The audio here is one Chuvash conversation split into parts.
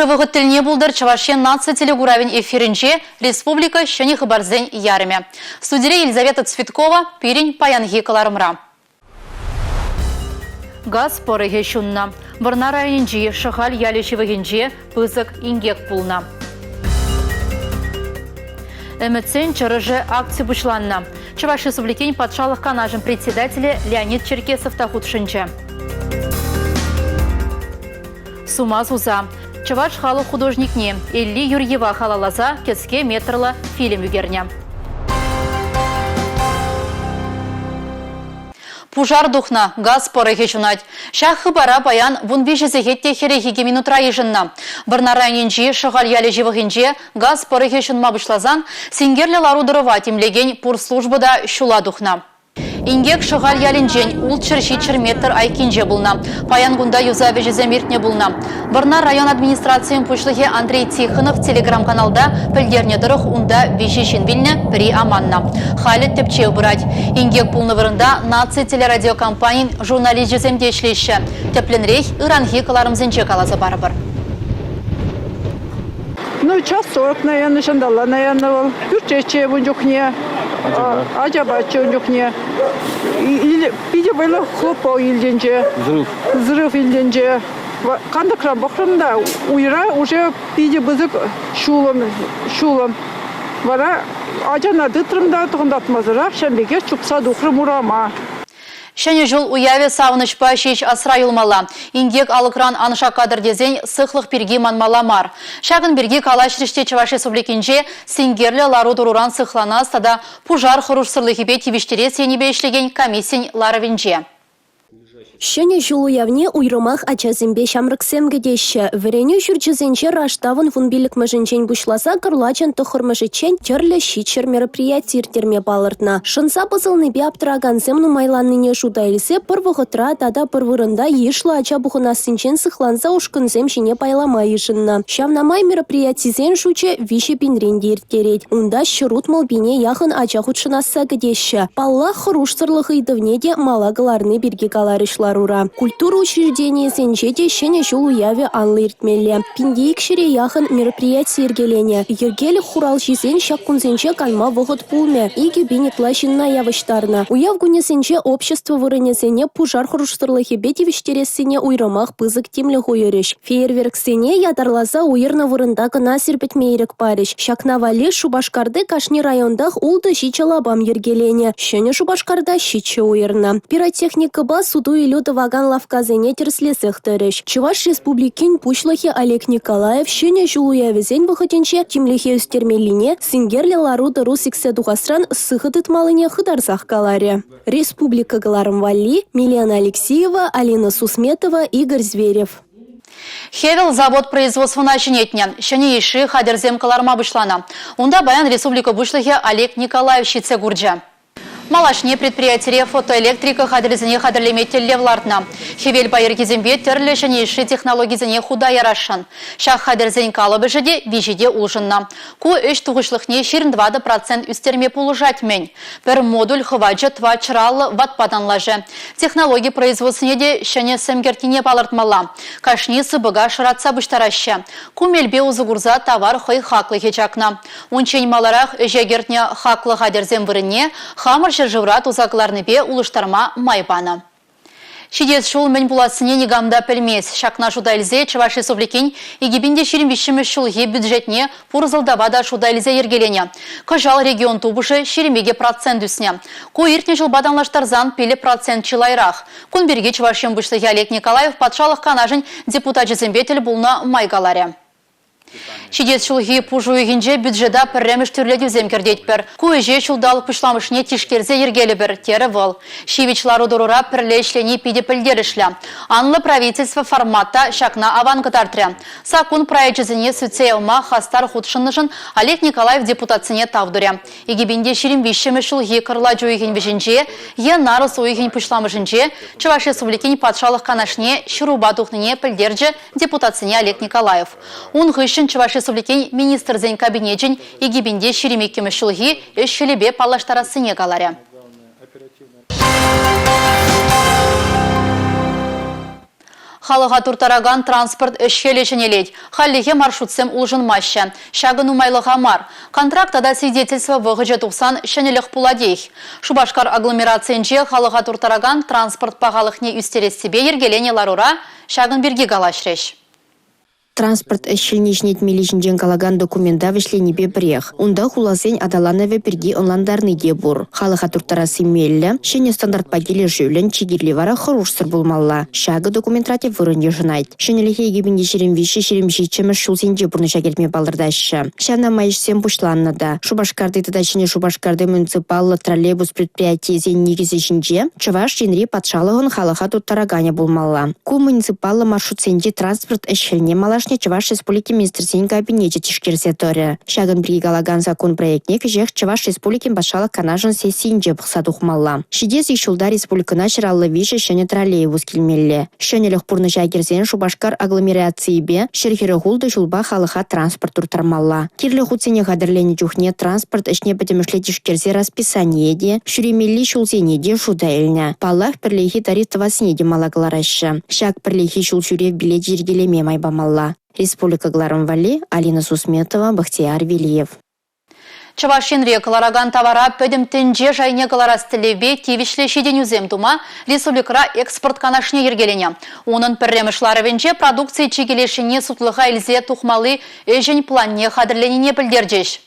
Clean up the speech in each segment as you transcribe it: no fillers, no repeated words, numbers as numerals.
Ырӑ вӑхӑт тӗлне пултӑр Чӑваш Ен наци телекуравӗн эфирӗнче республика ҫӗнӗ хыпарсен ярӑмӗ. Студире Елизавета Цветкова пирӗн паянхи кӑларӑмра. Газ пӑрӑхӗ ҫуннӑ. Вӑрнар районӗнчи Шӑхаль ялӗ ҫывӑхӗнче пысӑк инкек пулнӑ. Ӗмӗтсен чӑрӑшӗ акци пуҫланнӑ. Чӑваш Республикин Патшалӑх Канашӗн председателӗ Леонид Черкесов та хутшӑнчӗ. Сума суса чӑваш халӑх художникне Элли Юрьева халалласа кӗске метрлӑ фильм ӳкернӗ. Пушар тухнӑ, газ пӑрӑхӗ ҫунать. Ҫак хыпара паян 13 сехет те 42 минутра йышӑннӑ. Вӑрнар районӗнчи Шӑхаль ялӗ ҫывӑхӗнче газ пӑрӑхӗ ҫунма пуҫласан синкерлӗ лару-тӑрӑва тимлекен пур служба та ҫула тухнӑ. Инкек Шӑхаль ялӗнчен ултҫӗр-ҫичҫӗр метр айккинче пулнӑ. Паян кунта юсав ӗҫӗсем иртнӗ пулнӑ. Вӑрнар район администрацийӗн пуҫлӑхӗ Андрей Тихонов телеграм-каналта пӗлтернӗ тӑрӑх унта виҫӗ ҫын вилнӗ, пӗри аманнӑ. Халӗ тӗпчев пырать. Инкек пулнӑ вырӑнта наци телерадиокомпанин журналисчӗсем те ӗҫлеҫҫӗ. Тӗплӗнрех ыранхи кӑларӑмсенче каласа парӑпӑр. Ну, час 40, наверное, ҫанталла, наверное, вӑл. Пӳртчеччӗ ун чухне, ачапаччӗ ун чухне. Питӗ вӑйлӑ хлопок илтӗнчӗ. Взрыв. Взрыв илтӗнчӗ. Кантӑкран пӑхрӑм та, уйра уже питӗ пысӑк ҫулӑм, ҫулӑм. Вара ачана тытрӑм та тӑхӑнтартмасӑрах ҫавӑн пекех чупса тухрӑм урама. Ҫӗнӗ ҫул уявӗ савӑнӑҫпа ҫеҫ асра юлмалла. Инкек алӑкран ан шаккатӑр тесен сыхлӑх пирки манмалла мар. Ҫакӑн пирки калаҫрӗҫ те Чӑваш Республикинче синкерлӗ лару-тӑруран сыхланас тата пушар хӑрушсӑрлӑхӗпе тивӗҫтерес енӗпе ӗҫлекен комиссин ларӑвӗнче. Ҫӗнӗ ҫул уявне уйрӑмах ачасемпе ҫамрӑксем кӗтеҫҫӗ. Вӗренӳ ҫурчӗсенче раштавӑн вунпиллӗкмӗшӗнчен пуҫласа кӑрлачӑн тӑххӑрмӗшӗччен тӗрлӗ ҫичҫӗр мероприяти ирттерме палӑртнӑ. Шӑнса пӑсӑлнипе аптӑракансем нумайланнине шута илсе пӗр вӑхӑтра тата пӗр вырӑнта йышлӑ ача пухӑнассинчен сыхланса ушкӑнсем ҫине пайлама йышӑннӑ. Ҫавна май мероприятисен шучӗ 3 пинрен те ирттерет. Унта 160 пине яхӑн ача хутшӑнасса кӗтеҫҫӗ. Паллах, хӑрушсӑрлӑх ыйтӑвне те мала кӑларни пирки каларӗҫ ларура. Культура учрежденийӗсенче те Ҫӗнӗ ҫул уявӗ анлӑ иртмелле. Пинте икҫӗре яхӑн мероприяти йӗркеленӗ. Йӗркелӗх хуралҫисен ҫак кунсенче канма вӑхӑт пулмӗ. 2000 ытла ҫынна явӑҫтарнӑ. Уяв кунӗсенче общество вырӑнӗсене пушар хӑрушсӑрлӑхӗпе тивӗҫтерессине уйрӑмах пысӑк тимлӗх уйӑрӗҫ. Фейерверксене ятарласа уйӑрнӑ вырӑнта кӑна сирпӗтме ирӗк парӗҫ. Ҫакна валли Шупашкарти кашни районтах ултӑ-ҫичӗ лапам йӗркеленӗ. Ҫӗнӗ Шупашкарта ҫиччӗ уйӑрнӑ. Пиротехникӑпа суту-илӳ тӑвакан лавккасене тӗрӗслесех тӑрӗҫ. Чӑваш Республикин Пуҫлӑхӗ Олег Николаев Ҫӗнӗ ҫул уявӗсен вӑхӑтӗнче тимлӗхе ӳстермеллине, синкерлӗ лару-тӑру сиксе тухасран сыхӑ тытмаллине хытарсах каларӗ. Республика кӑларӑм валли Милена Алексеева, Алина Сусметова, Игорь Зверев. Хевел завод производствӑна ҫӗнетнӗ, ҫӗнӗ йышши хатӗрсем кӑларма пуҫланӑ. Унта паян республика Пуҫлӑхӗ Олег Николаев ҫитсе курчӗ. Малашне предприятире фотоэлектрика хатӗрӗсене хатӗрлеме тӗллев лартнӑ. Хӗвел пайӑркисемпе тӗрлӗ ҫӗнӗ йышши технологисене хута ярасшӑн. Ҫак хатӗрсен калӑпӑшӗ те виҫи те улшӑннӑ. Ку ӗҫ тухӑҫлӑхне 24% ӳстерме пулӑшать-мӗн. Пӗр модуль хӑвачӗ тӑватҫӑраллӑ ваттпа танлашӗ. Технологи производствине те ҫӗнӗ сӗм кӗртнине палӑртмалла. Кашни сыпӑка шӑратса пуҫтараҫҫӗ. Ку мелпе усӑ курса тавар хӑй хаклӑхӗ чакнӑ. Унччен маларах ӗҫе кӗртнӗ хаклӑ хатӗрсем вырӑнне хамӑр ҫӗршывра туса кӑларнипе улӑштарма май панӑ. Ҫитес ҫул мӗн пулассине никам та пӗлмест. Ҫакна шута илсе Чӑваш Республикин 2023 ҫулхи бюджетне пур сӑлтава та шута илсе йӗркеленӗ. Кӑҫал регион тупӑшӗ 22% ӳснӗ. Ку иртнӗ ҫулпа танлаштарсан 5% чылайрах. Кун пирки Чӑваш Ен Пуҫлӑхӗ Олег Николаев Патшалӑх Канашӗн депутачӗсемпе тӗл пулнӑ май каларӗ. Ҫитес ҫулхи пуш уйӑхӗнче бюджета пӗрремӗш тӳрлетӳсем кӗртетпӗр. Ку ӗҫе ҫулталӑк пуҫламӑшне тишкерсе йӗркелӗпӗр, терӗ вӑл. Ҫивӗч лару-тӑрура пӗрле ӗҫлени питӗ пӗлтерӗшлӗ. Анлӑ правительство формат та ҫакна аван кӑтартрӗ. Саккун проекчӗсене сӳтсе явма хастар хутшӑннӑшӑн Олег Николаев депутатсене тав турӗ. 2023 ҫулхи кӑрлач уйӑхӗн вӗҫӗнче е нарӑс уйӑхӗн пуҫламӑшӗнче Чӑваш Республикин Патшалӑх Канашне ҫырупа тухнине пӗлтерчӗ депутатсене Олег Николаев. Ун хыҫҫӑн Чӑваш Республикин Министрсен Кабинечӗн 2022 ҫулхи ӗҫ-хӗлӗпе паллаштарассине каларӗ. Халӑха турттаракан транспорт ӗҫ-хӗлӗ ҫӗнелет. Хальлӗхе маршрутсем улшӑнмаҫҫӗ. Ҫакӑ нумайлӑха мар. Контракт тата свидетельство вӑхӑчӗ тухсан ҫӗнӗлӗх пулатех. Шупашкар агломерацийӗнче халӑха турттаракан транспорт пахалӑхне ӳстерессипе йӗркеленӗ ларура ҫакӑн пирки калаҫрӗҫ. Транспорт ӗҫ-хӗлне ҫӗнетмелли ҫинчен калакан документа вӗҫленипе пӗрех. Унта хуласен аталанӑвӗ пирки ӑнлантарни те пур. Халӑха турттарасси меллӗ, ҫӗнӗ стандартпа килӗшӳллӗн, чи кирли вара хӑрушсӑр пулмалла. Ҫакӑ документра тӗп вырӑн йышӑнать. Ҫӗнӗлӗхе 2023-27-мӗш ҫулсенче пурнӑҫа кӗртме палӑртаҫҫӗ. Ҫавна май ӗҫсем пуҫланнӑ та. Шупашкарти тата Ҫӗнӗ Шупашкарти муниципаллӑ троллейбус предприятийӗсен никӗсӗ ҫинче Чӑваш Енри патшалӑхӑн халӑха турттараканӗ пулмалла. Ку муниципаллӑ маршрутсенчи транспорт ӗҫ-хӗлне малашне Чӑваш Республикин Министрсен Кабинечӗ тишкерсе тӑрӗ. Ҫакӑн пирки калакан саккун проектне кӗҫех Чӑваш Республикин Патшалӑх Канашӗн сессийӗнче пӑхса тухмалла. Ҫитес ик ҫулта республикӑна 153 ҫӗнӗ троллейбус килмелле. Ҫӗнӗлӗх пурнӑҫа кӗрсен Шупашкар агломерацийӗпе 146 ҫулпа халӑха транспорт турттармалла. Кирлӗ хутсене хатӗрленӗ чухне транспорт ӗҫне пӗтӗмӗшле тишкерсе расписание те, ҫӳремелли ҫулсене те шута илнӗ. Паллах, пӗрлехи тариф тӑвассине те мала кӑлараҫҫӗ. Ҫак пӗрлехи ҫул ҫӳрев билечӗ йӗркелеме май памалла. Республика кӑларӑм валли Алина Сусметова, Бахтияр Велиев. Чӑваш Енре кӑларакан тавара пӗтӗм тӗнче шайне кӑларас тӗллевпе тивӗҫлӗ ҫитӗнӳсем тума республикӑра экспорт канашне йӗркеленӗ. Унӑн пӗрремӗш ларӑвӗнче продукци чикӗ леш сутлӑха илсе тухмалли ӗҫӗн планне хатӗрленине пӗлтерчӗҫ.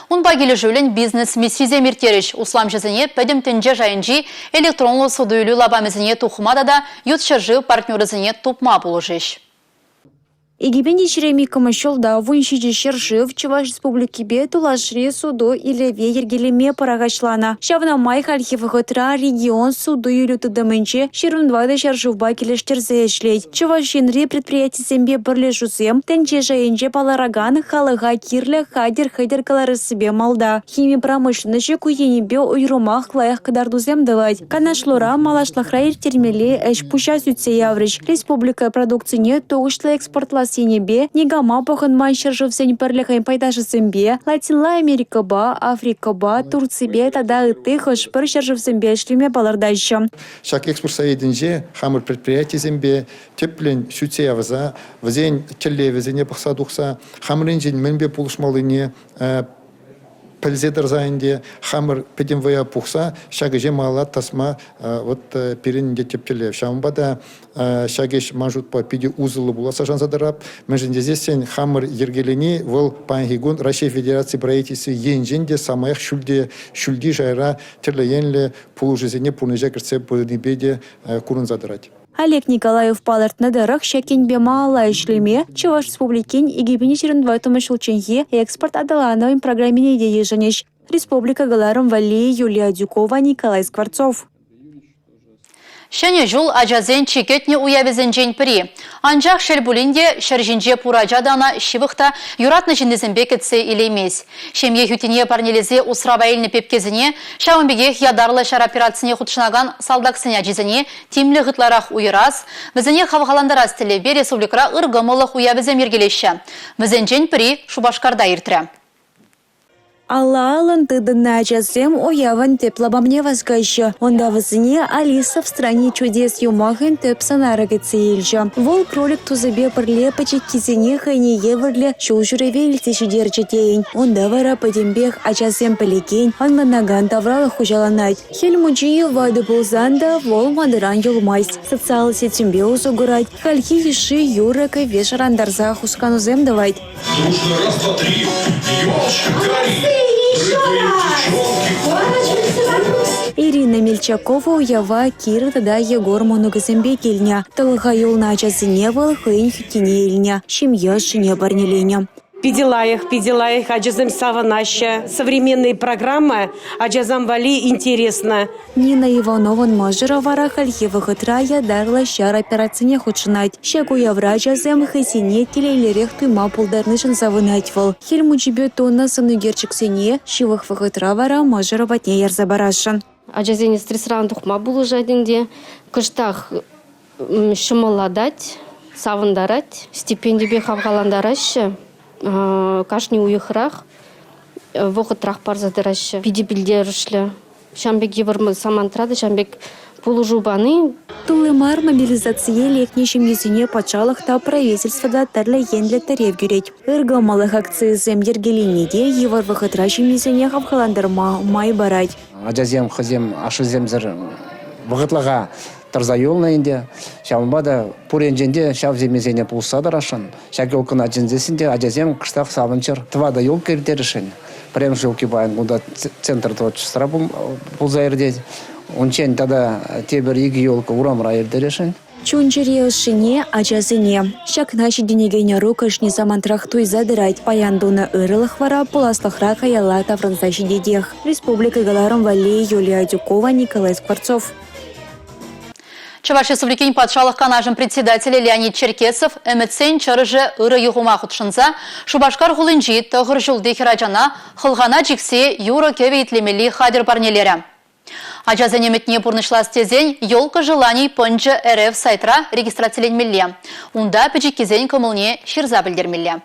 Унпа килӗшӳллӗн бизнес-миссисем ирттерӗҫ, усламҫӑсене пӗтӗм тӗнче шайӗнчи электронлӑ суту-илӳ лапамӗсене тухма тата ют ҫӗршыв партнерӗсене тупма пулӑшӗҫ. 2022 ҫулта 17 ҫӗршыв Чӑваш Республикипе тулашри суту-илӗве йӗркелеме пӑрахӑҫланӑ. Ҫавна май хальхи вӑхӑтра регион суту-илӳ тытӑмӗнче 24 ҫӗршывпа килӗштерсе ӗҫлет. Чӑваш Енри предприятисемпе пӗрлешӳсем тӗнче шайӗнче палӑракан халӑха кирлӗ хатӗр-хӗтӗр кӑларассипе малта. Хими промышленноҫӗ ку енӗпе уйрӑмах лайӑх кӑтартусем тӑвать. Канашлура малашлӑхра ирттермелли ӗҫ-пуҫа сӳтсе яврӗҫ. Республика продукцине тухӑҫлӑ экспортлас енӗпе никама пӑхӑнман ҫӗршывсен пӗрлӗхӗн пайташӗсемпе, Латинла Америкӑпа, Африкӑпа, Турципе тата ытти хӑш-пӗр ҫӗршывсемпе ӗҫлеме палӑртаҫҫӗ. Ҫак экспорт советӗнче хамӑр предприятисемпе тӗплӗн сӳтсе явса, вӗсен тӗллевӗсене пӑхса тухса, хамӑрӗнчен мӗнпе пулӑшмаллине пӗлсе тӑрса ӗнтӗ хамӑр пӗтӗм вӑя пухса ҫак ӗҫе малалла тӑсма вот пирӗн ӗнтӗ тӗп тӗллев. Ҫавӑнпа та ҫак ӗҫ ман шутпа питӗ усӑллӑ пуласса шанса тӑрап. Мӗншӗн тесессӗн хамӑр йӗркелени вӑл паянхи кун Раҫҫей Федераци правительстви енчен те самаях ҫӳлте ҫӳлти шайра тӗрлӗ енлӗ пулӑшусене пурнӑҫа кӗртсе пынипе те курӑнса тӑрать. Олег Николаев палӑртнӑ тӑрӑх, ҫак енпе малалла ӗҫлеме Чӑваш Республикин 2024 ҫулчченхи экспорт аталанӑвӗн программине те йышӑнӗҫ. Республика кӑларӑм валли Юлия Адюкова, Николай Скворцов. Ҫӗнӗ ҫул ачасен чи кӗтнӗ уявӗсенчен пӗри. Анчах, шел пулин те, ҫӗр ҫинче пур ача та ӑна ҫывӑх та юратнӑ ҫыннисемпе кӗтсе илеймест. Ҫемье хӳттине парнелесе усрава илнӗ пепкесене, ҫавӑн пекех ятарлӑ ҫар операцине хутшӑнакан салтаксен ачисене тимлӗх ытларах уйӑрас, вӗсене хавхалантарас тӗллевпе республикӑра ыр кӑмӑллӑх уявӗсем йӗркелеҫҫӗ. Вӗсенчен пӗри Шупашкарта иртрӗ. Алла-аллӑн тытӑннӑ ачасем уявӑн тӗп лапамне васкаҫҫӗ. Унта вӗсене «Алиса в стране чудес» юмахӑн тӗп сӑнарӗ кӗтсе илчӗ. Вӑл кролик тусӗпе пӗрле пӗчӗккисене хӑйне евӗрлӗ ҫул ҫӳреве илсе ҫитерчӗ тейӗн. Унта вара пӗтӗмпех ачасем пӗлекен, ӑнланакан тавралӑх хуҫаланать. Хӗл Мучийӗ ватӑ пулсан та вӑл манран юлмасть. Социаллӑ сетьсемпе усӑ курать, хальхи йышши юрӑ-кӗвве шӑрантарса хусканусем тӑвать. Нужно раз, два, три, елочка гори, прыгают девчонки. Ирина Мельчакова уява Кира тата Егор мӑнукӗсемпе килнӗ. Тӑлӑха юлнӑ ачасене вӑл хӑйӗн хӳттине илнӗ, ҫемье ӑшшине парнеленӗ. Питӗ лайӑх, питӗ лайӑх. Ачасем савӑнаҫҫӗ. Современная программа ачасем валли интересно. Нина Ивановӑн мӑшӑрӗ вара хальхи вӑхӑтра ятарлӑ ҫар операцине хутшӑнать. Ҫак уявра ачасем хӑйсене телейлӗрех туйма пултарнишӗн савӑнать вӑл. Хӗл Мучипе тунӑ сӑн ӳкерчӗксене ҫывӑх вӑхӑтра вара мӑшӑрӗ патне ярса парасшӑн. Ачасене стресран тухма пулӑшать ӗнтӗ. Кӑштах ҫӑмӑллатать, савӑнтарать. Стипендипе хавхалантараҫҫӗ. Кашни уйӑхрах вӑхӑтрах парса тӑраҫҫӗ. Питӗ пӗлтерӗшлӗ. Ҫавӑн пек йывӑр самантра та ҫавӑн пек. пулӑшу пани. Тулли мар мобилизацие лекнӗ ҫемьесене патшалӑх та, правительство та тӗрлӗ енлӗ тӗрев кӳрет. Ыр кӑмӑллӑх акцийӗсем йӗркелени те йывӑр вӑхӑтра ҫемьесене хавхалантарма май парать. Ачасем хӑйсем ашшӗсемсӗр вӑхӑтлӑха тӑрса юлнӑ ӗнтӗ. Ҫавӑнпа та пур енчен те ҫав ҫемьесене пулӑшса тӑрасшӑн. Ҫак елкӑна чӗнсессӗн те ачасем кӑштах савӑнччӑр. Тӑватӑ елка ирттересшӗн. Пӗрремӗш елки паян кунта центр творчествӑра пулса иртет. Унччен тата тепӗр икӗ елка урамра ирттересшӗн. Чун-чӗре ӑшшине ачасене. Ҫакна ҫитӗнекен ӑру кашни самантрах туйса тӑрать. Паян тунӑ ырӑлӑх вара пуласлӑхра каялла таврӑнса ҫитетех. Республика кӑларӑм валли Юлия Адюкова, Николай Скворцов. Чӑваш Республикин Патшалӑх Канашӗн председателӗ Леонид Черкесов ӗмӗтсен чӑрӑшӗ ырӑ юхӑма хутшӑнса Шупашкар хулинчи тӑхӑр ҫулти хӗрачана хӑлхана чиксе юрӑ-кӗвӗ итлемелли хатӗр парнелерӗ. Ачасен ӗмӗтне пурнӑҫлас тесен «Елка желаний» пӑнчӑ РФ сайтра регистрациленмелле. Унта пӗчӗккисен кӑмӑлне ҫырса пӗлтермелле.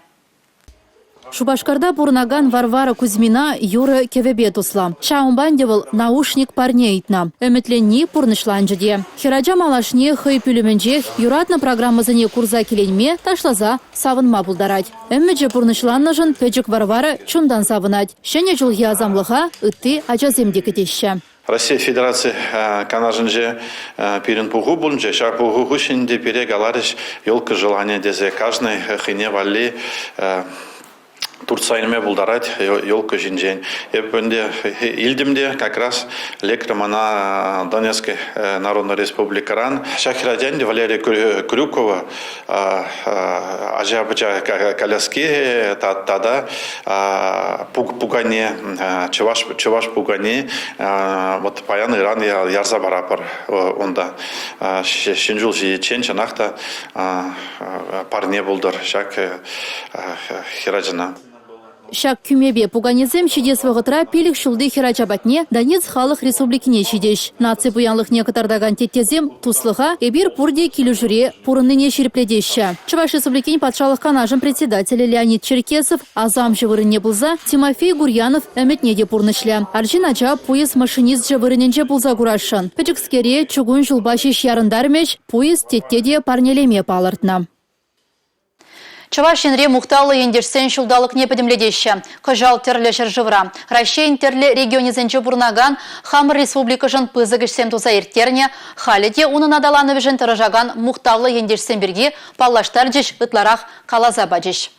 Шупашкарта пурӑнакан Варвара Кузьмина юрӑ-кӗвӗпе туслӑ. Ҫавӑнпа ӗнтӗ вӑл наушник парне ыйтнӑ. Ӗмӗтленни пурнӑҫланчӗ те. Хӗрача малашне хӑй пӳлӗмӗнчех юратнӑ программӑсене курса киленме, ташласа савӑнма пултарать. Ӗмӗчӗ пурнӑҫланнӑшӑн пӗчӗк Варвара чунтан савӑнать. Ҫӗнӗ ҫулхи асамлӑха ытти ачасем те кӗтеҫҫӗ. Россия Федераци Канашӗнче пирӗн пуху пулчӗ. Ҫак пуху хыҫҫӑн ӗнтӗ пире каларӗҫ елка желания тесе кашни хӑйне валли туртса илме пултарать елка ҫинчен. Эп ӗнтӗ илтӗм те как раз лекрӗ мана Донецкой Народной Республикӑран. Ҫак хӗрача ӗнтӗ Валерия Крюкова ача-пӑча коляски тата пукане, чӑваш, чӑваш пукани вот паян ыран ярса парапӑр унта. Ҫӗн ҫул ҫитиччен чӑнах та парне пултӑр ҫак хӗрачана. Ҫак кӳмепе пуканесем ҫитес вӑхӑтра пилӗк ҫулти хӗрача патне Донецк Халӑх Республикине ҫитӗҫ. Наци пуянлӑхне кӑтартакан теттесем туслӑха эпир пурте килӗшӳре пурӑннине ҫирӗплетеҫҫӗ. Чӑваш Республикин Патшалӑх Канашӗн председателӗ Леонид Черкесов асамҫӑ вырӑнне пулса Тимофей Гурьянов ӗмӗтне те пурнӑҫлӗ. Арҫын ача пуйӑс машинисчӗ вырӑнӗнче пулса курасшӑн. Пӗчӗкскере чукун ҫулпа ҫеҫ ярӑнтармӗҫ, пуйӑс тетте те парнелеме палӑртнӑ. Чӑваш Енре мухтавлӑ ентешсен ҫулталӑкне пӗтӗмлетеҫҫӗ. Кӑҫал тӗрлӗ ҫӗршывра, Раҫҫейӗн тӗрлӗ регионӗсенче пурӑнакан хамӑр республикӑшӑн пысӑк ӗҫсем туса ирттернӗ, халӗ те унӑн аталанӑвӗшӗн тӑрӑшакан мухтавлӑ ентешсем пирки паллаштарчӗҫ, ытларах каласа пачӗҫ.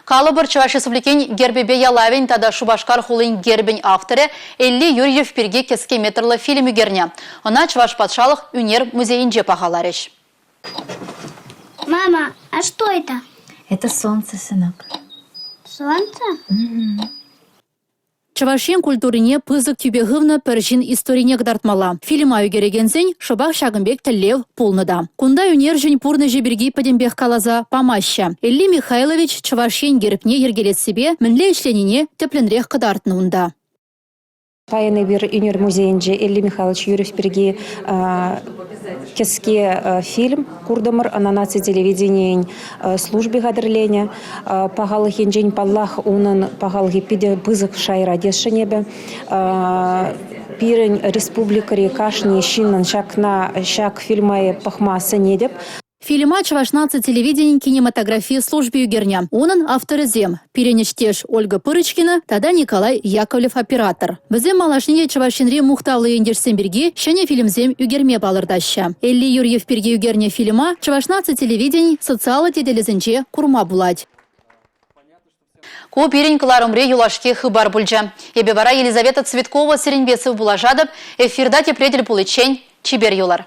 Калӑпӑр, Чӑваш Республикин гербӗпе ялавӗн тата Шупашкар хулин гербӗн авторӗ Элли Юрьев пирки кӗске метрлӑ фильм ӳкернӗ. Ӑна Чӑваш патшалӑх ӳнер музейӗнче пахаларӗҫ. Мама, а что это? Это солнце, сынок. Солнце? Чӑваш Ен культурине пысӑк тӳпе хывнӑ пӗр ҫын историне кӑтартмалла. Фильма ӳкерекенсен шӑпах ҫакӑн пек тӗллев пулнӑ та. Кунта ӳнерҫӗн пурнӑҫӗ пирки пӗтӗмпех каласа памаҫҫӗ. Элли Михайлович Чӑваш Ен гербне йӗркелессипе мӗнле ӗҫленине тӗплӗнрех кӑтартнӑ унта. Паян эпир ӳнер музейӗнче Элли Михайлович Юрьев пирки кӗске фильм куртӑмӑр. Ӑна наци телевиденийӗн служби хатӗрленӗ. Пахалӑх енчен, паллах, унӑн пахалӑхӗ питӗ пысӑк шайра тесшӗн эпӗ. Пирӗн республикӑри кашни ҫыннӑн ҫакна ҫак фильма пӑхма сӗнетӗп. Фильма Чӑваш наци телевиденийӗн кинематографи служби ӳкернӗ. Унӑн авторӗсем – пирӗн ӗҫтеш Ольга Пырочкина тата Николай Яковлев оператор. Вӗсем малашне те Чӑваш Енри мухтавлӑ ентешсем пирки ҫӗнӗ фильмсем ӳкерме палӑртаҫҫӗ. Элли Юрьев пирки ӳкернӗ фильма Чӑваш наци телевиденийӗн социаллӑ тетелӗсенче курма пулать. Ку пирӗн кӑларӑмри юлашки хыпар пулчӗ. Эпӗ вара Елизавета Цветкова сирӗнпе сывпуллашатӑп. Эфирта тепре тӗл пуличчен чипер юлӑр.